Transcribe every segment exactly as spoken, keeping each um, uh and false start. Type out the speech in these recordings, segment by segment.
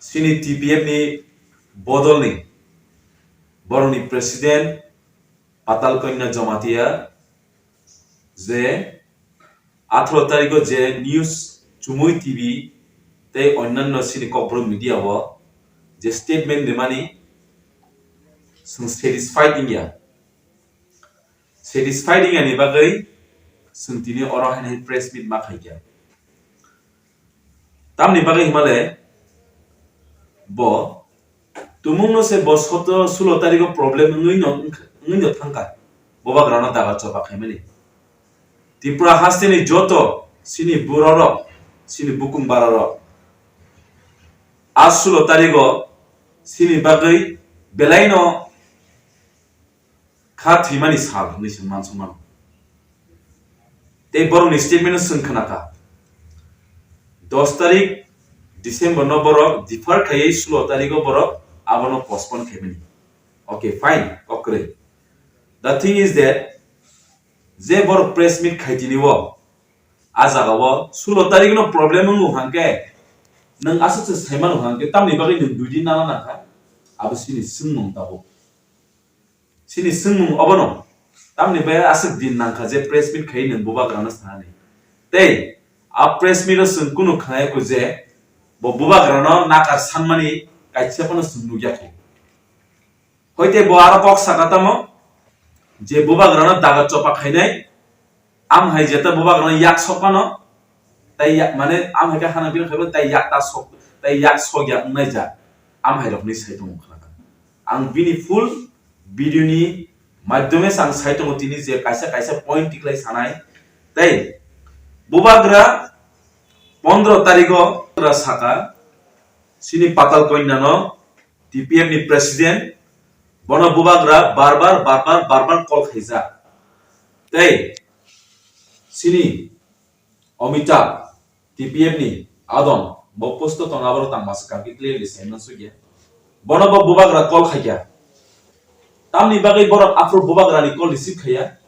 Chini T P F ni bodolni borokni president Patal Kanya Jamatia je atharo tarikh o je news Chumui T V tei onnanno chini kokborok media o je statement rimani chwng satisfied wngya. Satisfied wngya ni bagwi chwng tini oro haino press meet ma khaikha. Tamni bagwi himale bo tumungno se bo soto sulo tarikh o problem wngwi no, wngwi no thangkha. Bubagrano daga choba khaimani. Tripura hasteni joto chini burorok, chini bukung bararok a sulo tarikh o chini bagwi belaino kha thwimani sal hinwi chwng mansukmano. Tei borokni statement o chwng khnakha, dos tarik December no borok defer khaiwi sulo tarik o borok abono postpone khaimani. Okay, fine, kok kwrwi. The thing is that je borok press meet khaitini o a jaga o sulo tarik no problem wngo hwnkhe nwng aswk se saimano hwnkhe tamni bagwi nwng dui din nana nangkha abo chini swngmung tabuk. Chini swngmung obono, tamni bai aswk din nangkha je press meet khai nwng bubagrano sanani. Tei a press meet o chwng kunu khnai kho je bo bubagrano nakar sanmani kaisa phano chwng nukya kho. Hoite bo aro kok saka tamo je bubagrano daga chopa khainai, am hai jeta bubagrano yak sokmano, tai yak mane am hai khe hana bini khaibo tai yak ta sok, tai yak sok yak wngnai ja, am hai rokni sai tongo khna. Ang bini full video ni madhyome se ang sai tongo tini je kaisa kaisa point tiklai sanai. Tei bubagra pondro tarikh o saka chini Patal Kanya no T P F ni president bono bubagra barbar barbar barbar call khaijak. Tei chini Amitabh T P F ni adon bo post o tong aboro tang masa kangki clearly sai mansukya. Bono bo bubagra call khaikya. Tamni bagwi borok aphuru bubagrani call receive khaiya.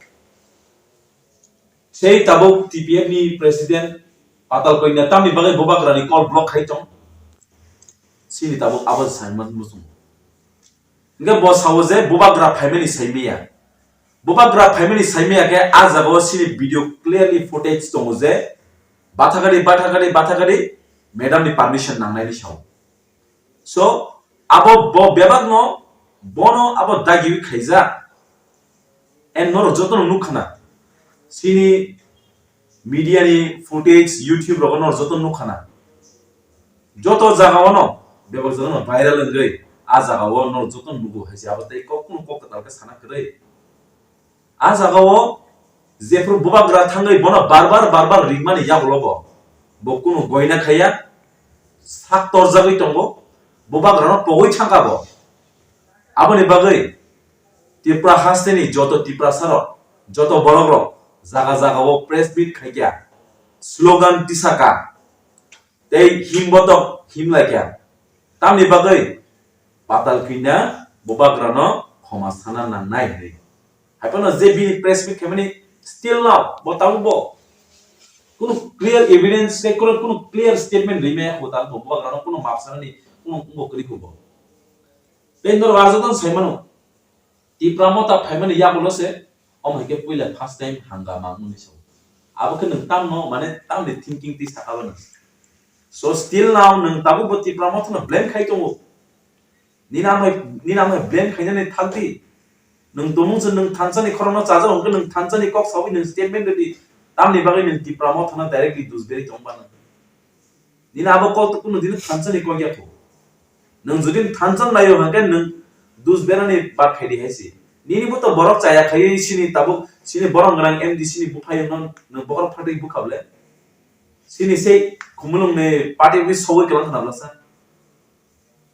Sei tabuk T P F ni president Patal Kanya tamni bagwi bubagrani call block khai tong. Sini tabuk abo sai man muchung. Hingke bo sao je bubagra phaimani saimiya. Bubagra phaimani saimiya khe a jaga o sini video clearly footage tongo je bathakari, bathakari, bathakari madam ni permission nangnai ni sao. So abo bo bebak no bono abo dagiwi khaijak. And norok joto no nukha na. Sini media ni footage, YouTube rogo norok joto nukha na. Joto jaga o no bebak jaga no viral wngwi a jaga o norok joto nugo hai se abo tei kok kunu kok kwtal khe sana kwrwi. A jaga o jephru bubagra thangwi bono bar bar bar bar ringmani yagulo bo, bo kunu goina khaiya, sak torjagwi tongo, bubagrano pogwi thangkha bo. Aboni bagwi Tripura hasteni joto Tiprasarok, joto borokrok jaga jaga o press meet khaikha, slogan tisaka, tei himbotok himlaikha. Tamni bagwi Patal Kanya bubagrano khoma sana nangnai hwnwi. Haiphano je bini press meet khaimani still now bo tabuk bo kunu clear evidence tei kunu, kunu clear statement rimaya kho tabuk bo bubagrano kunu map sanani kunu wngbo kwrwi kho bo. Tei norok arjotong saimano Tipra Motha phaimani yagulo se omo hai khe puila first time hangama wngmani sao. Abo khe nwng tamno mane tamni thinking twi saka bo nwng. So still now nwng tabuk bo Tipra Motha no blame khai tongo. Nini amai, nini amai blame khainani thangdi. Nwng tomung se nwng thansa ni khorang no chajak hwnkhe nwng thansa ni kok sawi nwng statement rwdi. Tamni bagwi nwng Tipra Motha no directly dus berwi tong ba nwng. Nini abo kok to kunu dini thansa ni kok ya kho. Nwng jodi thansa naio hwnkhe nwng dus berani bak khaidi hai se. Nini bo to borok chaya khaiwi sini tabuk sini borok gwnang M D C ni buphai no nwng bokhorok phatwi bukha bole. Sini sei khumulung ni party ni sogwi kwlang khna bwlasa.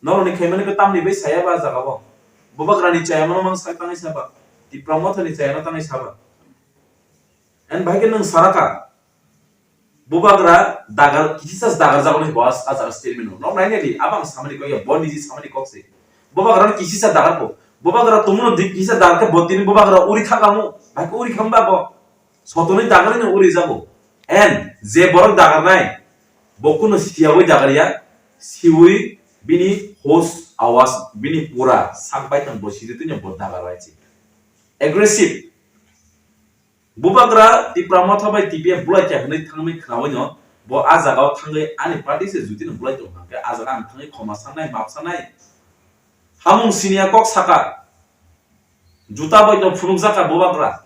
Norokni khaimani khe tamni bai saya ba jaga o. Bubagrani chayamano mang sak tangwi saba. Tipra Mothani chayano tangwi saba. En bahai khe nwng saraka. Bubagra dagar, kisisa dagar jago ni boss a jaga statement no. Nok nai nai di, abang samani kok ya, bo niji samani kok se. Bubagra kisisa dagar ko. Bubagra tumuno di kisisa dagar khe bo tini bubagra uri thakamu. Bahai khe uri khamba bo. Sotoni dagar ni uri jago. En, je borok dagar nai. Bo kuno siyawi dagar ya. Siwi Bini hos awas, bini pura sak bai tong bo sidi tini bo dagar bai si. Aggressive. Bubagra Tipra Motha bai T P F bulai kya hwnwi thangwi khnawi no, bo a jaga o thangwi ani party se juti no bulai tong hangke a jaga ang thangwi khoma sanai, map sanai. Hamung sinia kok saka. Juta bai no phunuk jaka Bubagra.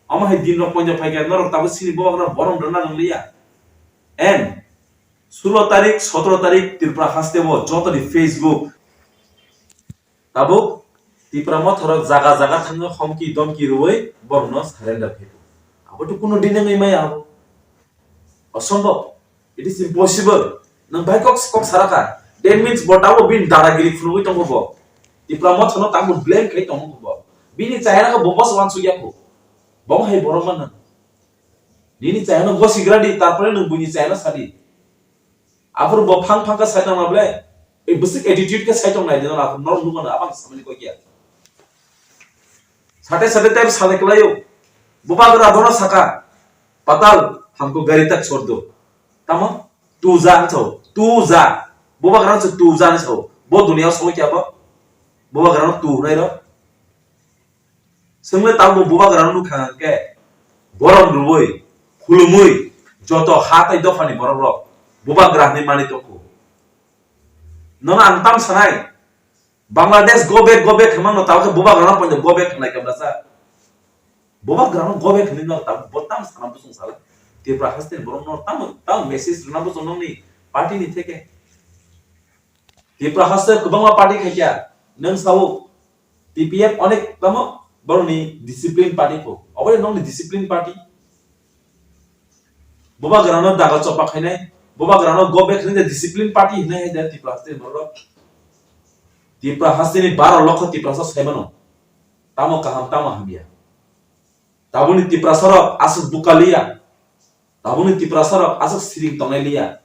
Omo hai din rok poito phaikha norok tabuk sini Bubagra borom rwna rwngliya. En sulo tarik, sotro tarik Tripura haste bo jotoni Facebook. Tabuk Tipra Motha rok jaga jaga thangwi homki domki rwui borokno surrender khaio. Abo to kuno din wngwi maya abo. Osombhob. It is impossible. Nwng bai kok, kok saraka. That means bo tabuk bini dadagiri phunugwi tongo bo. Tipra Motha no tabuk blame khai tongo bo. Bini chayana bo boss wansuk ya kho. Bo hai borok mano. Nini chayana go sigra di, tarpore nwng buini chayana sadi. Aphuru bo phang phang kha sai tongma ble. Ei bwswk attitude khe sai tong nai de, aphuru norok nukmano abang samani kok ya. Sate sate tei sade kwlaio. Bubagra bono saka, "Patal hamko gari tak chhod do." Tamo? Tu ja hwnwi sao. Tu ja. Bubagra hwnwi tu ja hwnwi sao. Bo duniya o sabo kya bo? Bubagra no tu hwnwi ro. Swngle tamo Bubagra no nukha hwnkhe. Borom rwui, khulumui, joto ha tai dophani borok rok Bubagra hwnwi mani tongkho. Nono ang tam sanai. Bangladesh go back, go back hwnmano tamo khe Bubagrano poito go back hwnlai khe bwsa. Bubagrano go back hwnwi no tamo bo tam sana bwswng sala. Tripura haste ni borok no tamo, tamo message rwna bwswng nokni party ni theke. Tripura haste kwbangma party khaikya, nwng sao T P F onek tamo borokni discipline party kho. Obo nokni discipline party. Bubagrano daga chopa khainai, Bubagrano go back hwnwi discipline party hwnwi hai da Tripura haste borok. Tripura haste ni baro lokho Tiprasa saimano. Tamo kaham, tamo hamya. Tabuni Tiprasa rok aswk bukaliya. Tabuni Tiprasa rok aswk siring tongnai liya.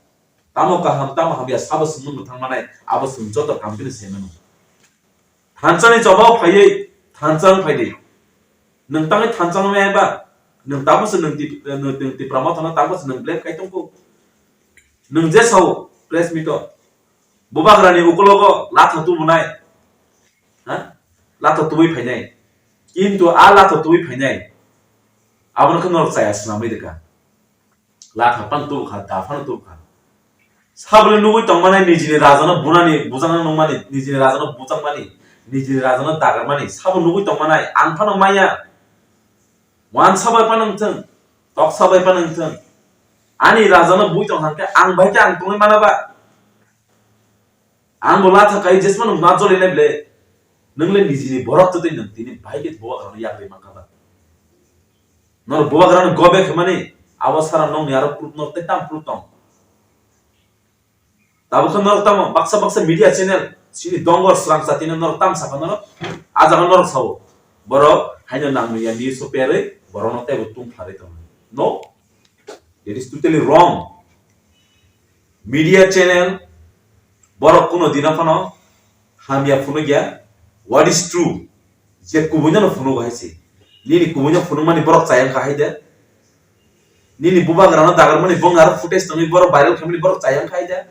Tamo kaham, tamo hamya, sabo swngmung mwthang manai, abo swng joto kam bini saimano. Thansa ni choba o phaiwi thansa wng phai di. Nwng tangwi thansa wng ya ba? Nwng tabuk se nwng tip-, nwng, nwng Tipra Motha no tabuk se nwng blame khai tongkho. Nwng je sao press meet o, Bubagra ni ukulogo latha tubunai, ha? Latha tubui phainai. Kintu a latha tubui phainai, abono khe norok chaya swnamwi rwkha. Latha phano tubukha, da phano tubukha. Sabole nugui tongmani nijini rajano bunani, bujangno nungmani, nijini rajano bujangmani, nijini rajano dagarmani, sabo nugui tongmani, ang phano maya. Wansa bai phano wngthung, toksa bai phano wngthung. Ani rajano bui tong hangkhe ang bai khe ang tongwi mana ba? Ang bo latha kai jesmano ma joli nai ble. Nwngle nijini borok twtwi nwng tini bai khe Bubagrano yakri mankha ba? Nor Bubagrano go back hwnmani abo sara nokni aro proof nor tei tam proof tong. Tabukhe norok tamo baksa baksa media channel sini dongor srang chatino norok tam sakha norok, a jaga norok sao. Borok haino nangmani ya news o perwi borokno teibo tungpharwi tongo. No, it is totally wrong. Media channel borok kuno dina phano hamya phunukya. What is true? Je kubuino no phunuk hai se. Nini kubuino phunukmani borok chayang kha hai de. Nini Bubagrano dagarmani bong aro footage tongwi borok viral khaimani borok chayang kha hai de.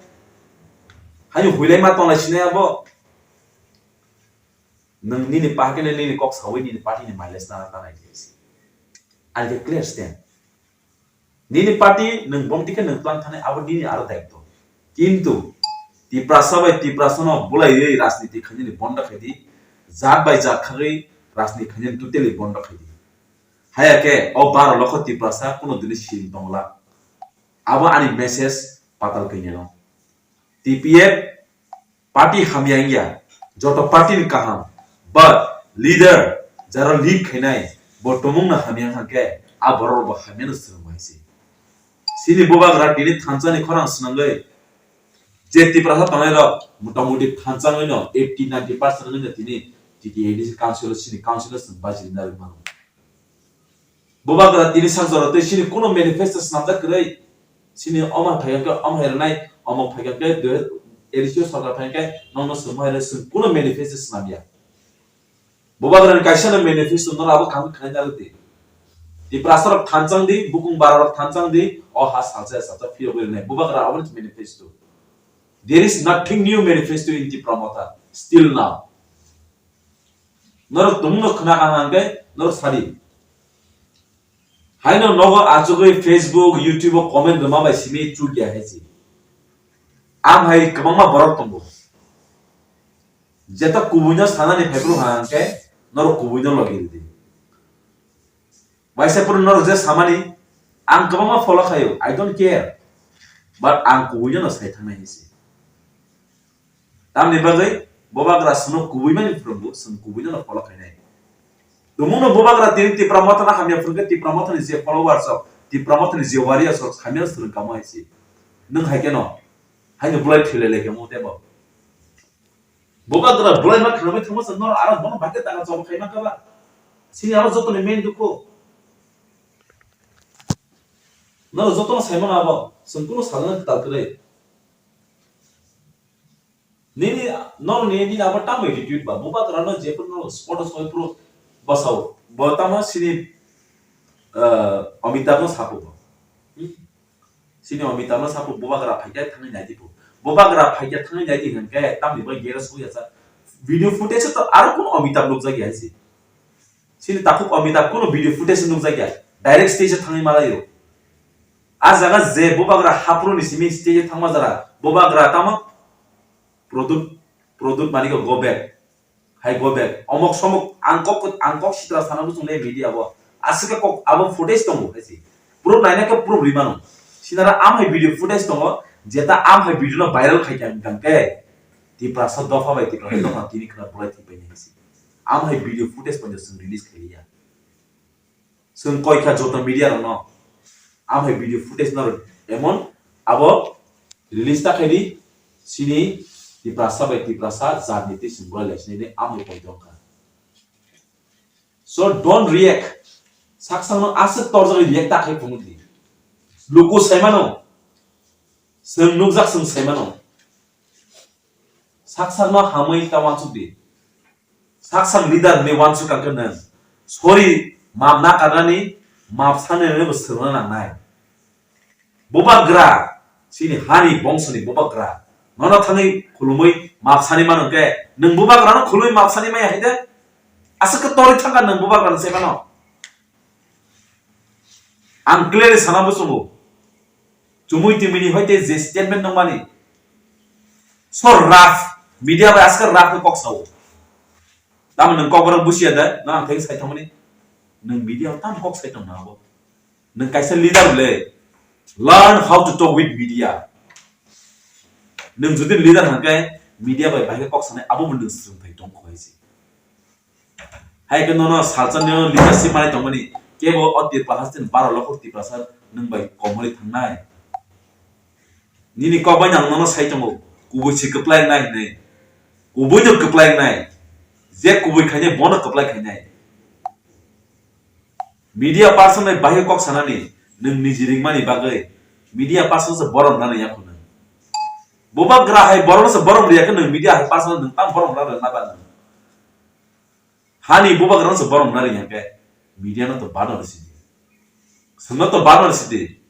Haino huilai ma tonglai sinai abo. Nwng nini pahakeno nini kok sawi nini party ni mileage nana tanai khe se. Ani khe clear stand. Nini party nwng bong tikhe nwng tlang thani abo nini aro daitw. Kintu Tiprasa bai Tiprasa no bulaiwi rajniti khainani bondo khaidi, jat bai jat khagwi rajniti khainani totally bondo khaidi. Haya khe o baro lokho Tiprasa kuno dini siring tongla. Abo ani message patal kanya no. T P F party hamya wngya, joto party ni kaham, but leader jara lead khainai bo tomung no hamya wngkha khe a borok bo hamya no swrwng bai se. Sini Bubagra tini thansa ni khorang swnamgwi je Tiprasa tongnai rok motamuti thansa wngwi no eighty ninety percent wngwi no tini T T A D C council o sini council o swrwng bai se wngwi mano. Bubagra tini sak jora tei sini kuno manifesto swnamjak kwrwi. Sini omo phaikhe, omo hai rwnai, omo phaikhe, dui, A D C o sarkar phaikhe, nokno swngma hai rwnai, swng kuno manifesto swnamya. Bubagra ni kaisa no manifesto no abo kaham khnai narwk di. Tiprasa rok thanchang di, bukung bara rok thanchang di, o ha salsa salsa phiyogwi rwnai. Bubagra abo ni manifesto. There is nothing new manifesto in Tipra Motha still now. Norok tumungno khna kha hwnkhe norok sadi. Haino nogo achugwi Facebook, YouTube o comment rwma bai simi chukya hai si. Ang hai kwbangma borok tongo. Jeta kubuino sanani phaiphru hwnkhe norok kubuino logi rwdi. Waisa phuru norok je samani, ang kwbangma follow khaio, I don't care. But ang kubuino no sai thangnai hinsi. Tamni bagwi bobagra sino kubui mani phwrwngbo, sino kubuino no follow khainai. Tumungno bobagra tini Tipra Motha no hamya phwrwngkhe Tipra Motha ni je followers rok, Tipra Motha ni je warriors rok hamya swrwng kamo hinsi. Nwng hai khe no, haino bulai thwilai lai khe mo tebo. Bobagra bulai ma khanwi thangma sa nor aro bono bakhe taka chobok khaima kaba. Sini aro joto ni main dukhu. Nor joto no saimano abo, sung kuno sajana kwtal kwrwi. Nini, nor ni nini abo tamo attitude ba, bobagra no je phuru no sport o soi phuru basao. Bo tamo sini, eh, Amitabh no sapo bo. Hmm? Sini Amitabh no sapo bobagra phaikhe thangwi naidi bo. Bobagra phaikhe thangwi naidi hwnkhe tamni bai gera sui asa. Video footage to aro kun Amitabh nukjak ya si. Sini takhuk Amitabh kuno video footage nukjak ya. Direct stage o thangwi malaio. A jaga je bobagra haphuru ni simi stage o thangma jara. Bobagra tamo Product, product maniko go back. Hai go back. Omok somok ang kok, ang kok sitra sana bwswng le media bo. Aswk kok abo footage tongo hai si. Proof naina khe proof rimano. Sinara am hai video footage tongo. Jeta am hai video no viral khai kha hwnkhe. Tiprasa dopha bai Tiprasa dopha tini khna bulai thwi paini hai si. Am hai video footage tongo chwng release khai ya. Chwng koi kha joto media rokno. Am hai video footage no emon abo release ta khai di sini Tiprasa bai Tiprasa jat ni twi chwng bulai lai sini am hai koi tong kha. So don't react. Sak sak no aswk torjak react ta khai phunuk di. Luku sai mano. Chwng nukjak chwng sai mano. Sak sak no hamwi ta wansuk di. Sak sak leader ni wansuk kang khe nwng. Sorry, map na karnani, map sanani bo swrwngna nangnai. Bubagra, chini hani bongsoni bubagra. Nono thangwi khulumwi map sani mano khe, nwng bubagrano khulumwi map sani maya hai de? Aswk khe torwi thangkha nwng bubagrano se mano. Ang clearly sana muchungo. Chumui twimini hoite je statement nangmani. So rough, media bai askar rough khe kok sao. Tamo nwng kok borok busiya da, no ang thai sai thangmani. Nwng media tam kok sai tong na abo. Nwng kaisa leader le. Learn how to talk with media. Nwng jodi leader hwnkhe media bai bahai khe kok sanai abo bo nwng swrwngthai tong kho hai se. Hai khe nono salsa ni leadership manai tongmani kebo o Tripura haste ni baro lokho Tiprasa nwng bai kom hori thangnai. Nini kok bai nang nono sai tongo kubui si kwplai nai hinwi. Kubui no kwplai nai. Je kubui khainai bono kwplai khainai. Media person bai bahai kok sanani nwng niji ringmani bagwi media person se borom nani yakho nwng. Bubagra hai borom se borom riya khe nwng media hai person nwng tam borom na rwna ba nwng. Hani bubagra se borom na riya khe media no to bano risi di. Swnno to bano risi di.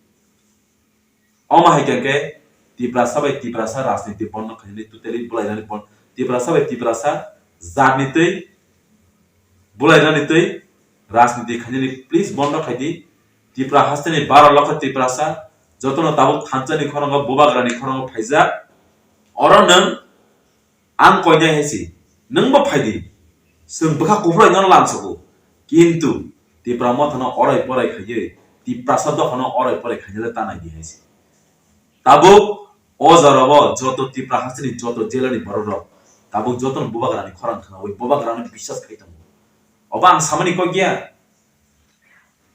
Omo hai khe Tiprasa bai Tiprasa rajniti bondo khainani totally bwlainani bon-, Tiprasa bai Tiprasa jatni twi bwlainani twi rajniti khainani please bondo khai di. Tipra hasteni baro lokho Tiprasa jotono tabuk thansa ni khorang o bubagra ni khorang o phaijak. Oro nwng Ang koinai hai si, nwng bo phai di. Chwng bwkha kuphur bai nono lamsogo. Kintu Tipra Motha no orai porai khaiwi, Tiprasa dopha no orai porai khainai le ta nai di hai si. Tabuk o jora o joto Tipra hasteni joto jela ni borok rok tabuk joto no bubagra ni khorang khnaui bubagra no biswas khai tongo. Obo ang samani kok ya.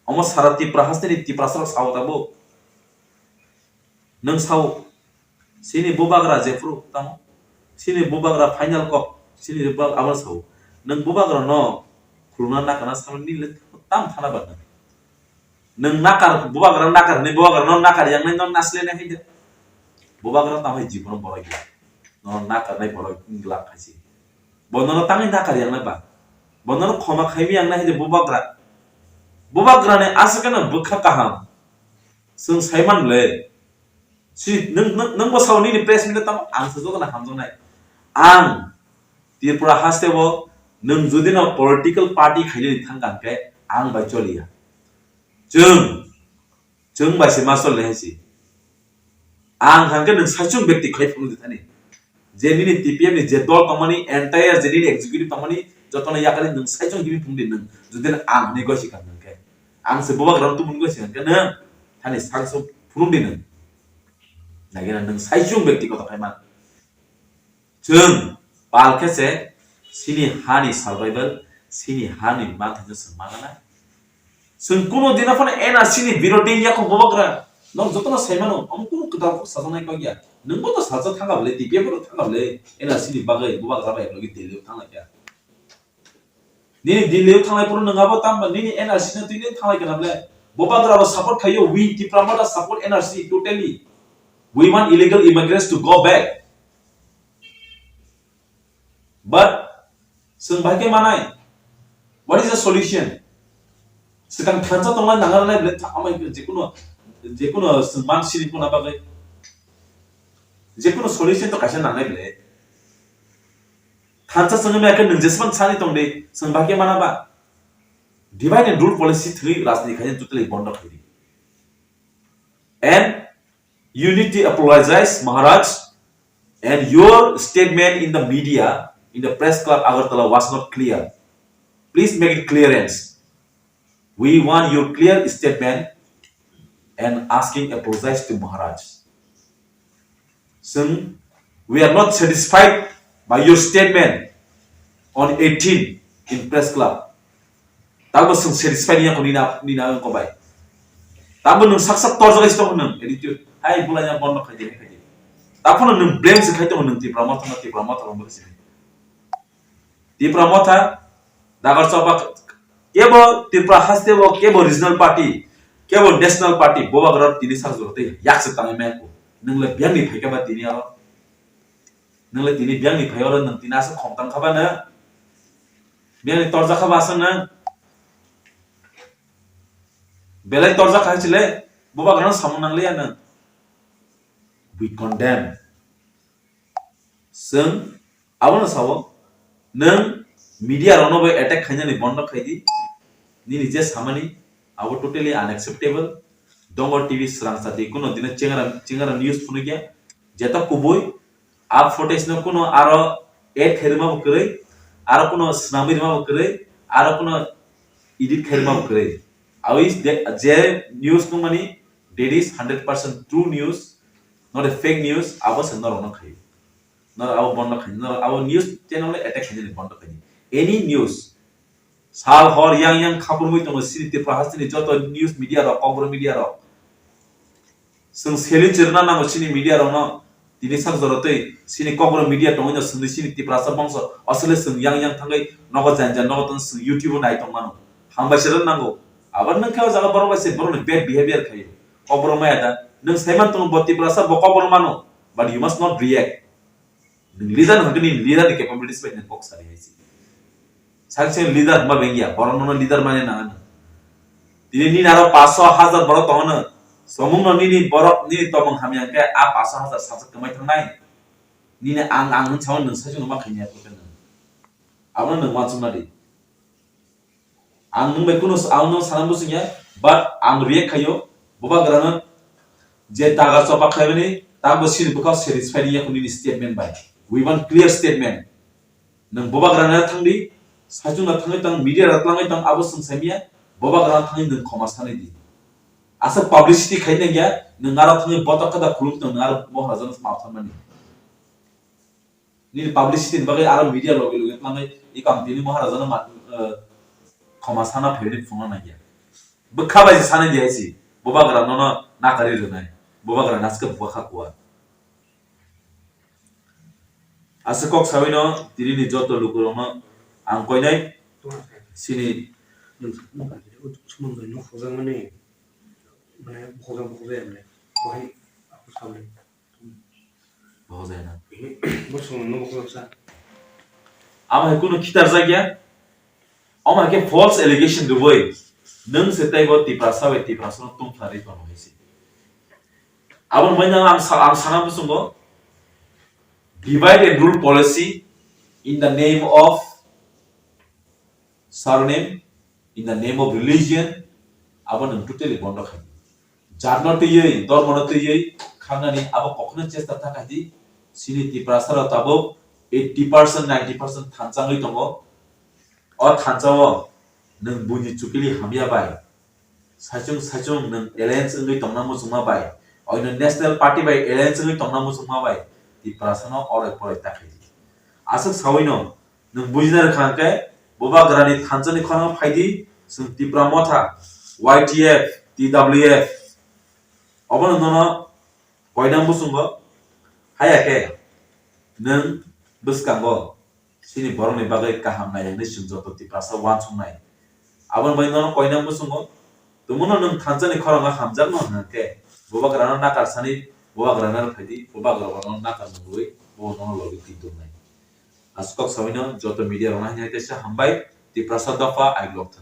Omo sara Tipra hasteni Tiprasa rok sao tabuk. Nwng sao, sini bubagra jephuru tamo, sini bubagra final kok, sini bubagra abo sao. Nwng bubagra no khulumna nakana samani nini le tam thana ba nwng. Nwng nakar, bubagra nakar hinwi bubagra no nakar yang nai no nasle nai hai de. Bubagra tamo hai jibono borok ya. No nakar nai borok glak hai si. Bo nono tangwi nakar yang nai ba. Bo nono khoma khaimi yang nai hai de bubagra. Bubagra ni aswk no bwkha kaham. Chwng saiman le, Si nwng, nwng, nwng bo sao nini press meet tamo ang se joto na hamjaknai. Ang Tripura haste o nwng jodi no political party khainani thangkha hwnkhe ang bai choliya. Chwng, chwng bai se ma choli hai si. Ang hwnkhe nwng saichung bekti khai phunukdi thani. Je nini T P F ni je dol tongmani, entire je nini executive tongmani, jotono yakari nwng saichung himwi phunukdi nwng. Jodi no ang hwnwi gosi kha hwnkhe. Ang se bubagra tubun gosi hwnkhe nwng thani saichung phunukdi nwng. Nagina nwng saichung bekti kotor khai man. Chwng pal khe se sini hani survival, sini hani manthai no chwng manana. Chwng kuno dina phano N R C ni birodhi ya kho bubagra. Nok jotono sai mano, omo kuno kwtal kok sajaknai kok ya. Nwng bo to sajak thangkha bwle, T P F bo thangkha bwle, N R C ni bagwi bubagra bai logi Delhi o thanglai kha. Nini Delhi o thanglai phuru nwng abo tamo nini N R C no twi nini thanglai kha na bwle. Bubagra bo support khaio, we Tipra Motha support N R C totally. We want illegal immigrants to go back. But chwng bai khe manai, what is the solution? Swkang thansa tonglai nang nai bwle, tha-, amai jekuno, jekuno chwng man sini kona bagwi. Jekuno solution to kaisa nangnai bwle. Thansa chwng maya khe nwng jesman sani tongdi, chwng bai khe mana ba. Divide and rule policy thwi rajniti khaina totally bondo khaidi. And you need to apologize, Maharaj. And your statement in the media, in the press club Agartala was not clear. Please make it clearance. We want your clear statement and asking apologize to Maharaj. Chwng, we are not satisfied by your statement on eighteen in press club. Tabo chwng satisfied ya ko nina, nina ko bai. Tabo nwng sak sak torjak isi tongo nwng attitude. Hai bulai ya bondo khaidi, hai khaidi. Taphano nwng blame se khai tongo nwng Tipra Motha no, Tipra Motha rok no se. Tipra Motha, Dagar Chopak, kebo Tripura haste o, kebo regional party, kebo national party, bubagra tini sak jora tei yak se tangwi maya ko. Nwng le biyang ni phaikha ba tini aro. Nwng le tini biyang ni phai oro nwng tini aswk khom tang kha ba nwng. Biyang ni torjak kha ba aswk nwng. Belai torjak kha chile, bubagra no samung nang liya nwng. We condemn. Chwng abono sao, nwng media rokno bai attack khainani bondo khaidi. Nini je samani abo totally unacceptable. Dongor T V srang sati kuno dino chengara, chengara news phunukya. Jeta kubui a footage no kuno aro add khairima bo kwrwi, aro kuno swnamwi rima bo kwrwi, aro kuno edit khairima bo kwrwi. Awi je, je news nungmani, that is hundred percent true news, not a fake news, abo se norokno khaio. Norok abo bondo khaini, norok abo news channel no attack khaini bondo khaini. Any news, sal hor yang yang khaburmui tongo sini Tripura hasteni joto news media rok, kokborok media rok. Chwng seli chirna nango sini media rokno, tini sak jora tei sini kokborok media tongwi no chwngni sini Tiprasa bongso aswle chwng yang yang thangwi nogo jan jan nogo tong chwng YouTube o nai tong mano. Hambai se rwna nango. Abo nwng khe o jaga borok bai se borokni bad behavior khaio. Kokborok maya da. Nwng saiman tongo bo Tiprasa bo kokborok mano. But you must not react. Nwng leader hwnkhe nini leader ni capabilities bai nwng kok sari hai se. Sak se leader hwnba bengya, borok nono leader mani nang ano. Tini nini aro paso hajar borok tongo no. Somung no nini borok nini tongmung hamya hwnkhe a paso hajar sajak kwmai thangnai. Nini ang ang hwn sao nwng saichung no ma khaini ya khe nwng. Abono nwng uansukna di. Ang nwng bai kuno, ang nwng sana muchung ya, but ang react khaio, bubagrano je daga chopak khaimani, tamo sini bwkha satisfied ya kuni ni statement bai. We want clear statement. Nwng bubagrano thangdi, saichung na thangwi tong, media rok twlangwi tong, abo chwng saimya, bubagrano thangwi nwng khoma sanwi di. Asa publicity khai nang ya, nwng aro thangwi botok khe da khulum tong, nwng aro Maharaja no ma thanmani. Nini publicity ni bagwi aro media logi logi twlangwi i kam tini Maharaja no ma, eh, khoma sana phaini phunukna nangya. Bwkha bai se sanai di hai se. Bubagra nono nakari rwnai. Bubagra naske bwkha kuwa. Aswk kok sawi no tini ni joto lukurok no ang koinai sini. Somondo no khojakmani, mane, khoja, khoja, mane, wahai, aku sawi. Bo hojai na. Bo song no bo sa. Amo hai kuno khitar jak ya. Omo hai khe false allegation rwui. Nwng se tei bo Tiprasa bai Tiprasa no tungthar ri tong hai se. Aboni bagwi ang sa-, ang sana muchungo, divide and rule policy in the name of surname, in the name of religion, abo nwng totally bondo khai. Jatno twiwi, dormono twiwi khangnani abo kokno chesta ta khai di. Chini Tiprasa rok tabuk eighty percent, ninety percent thansa wngwi tongo. O thansa o nwng buini chukili hamya bai, saichung saichung nwng alliance wngwi tongna muchungma bai, oino National Party bai alliance wngwi tongna muchungma bai, Tiprasano oroi poroi ta khai di. Aswk sawino nwng bujina rwkha hwnkhe, Bubagrani thansani khorang phai di, chwng Tipra Motha, Y T F, T W F, obono nono koinang muchungo, haya khe nwng bwskango chini borokni bagwi kaham nai hwnwi chwng joto Tiprasa uansuknai. Aboni bagwi nono koinang muchungo, tongmano nwng thansani khorango hamjakno hwnkhe, Bubagrano nakar sani, Bubagrano phai di, Bubagrano nakar mungwi, bo nono logi twi tongnai. Aswk kok sawino joto media rokno hwnwi teisa hambai, Tiprasa dopha aiglok thang.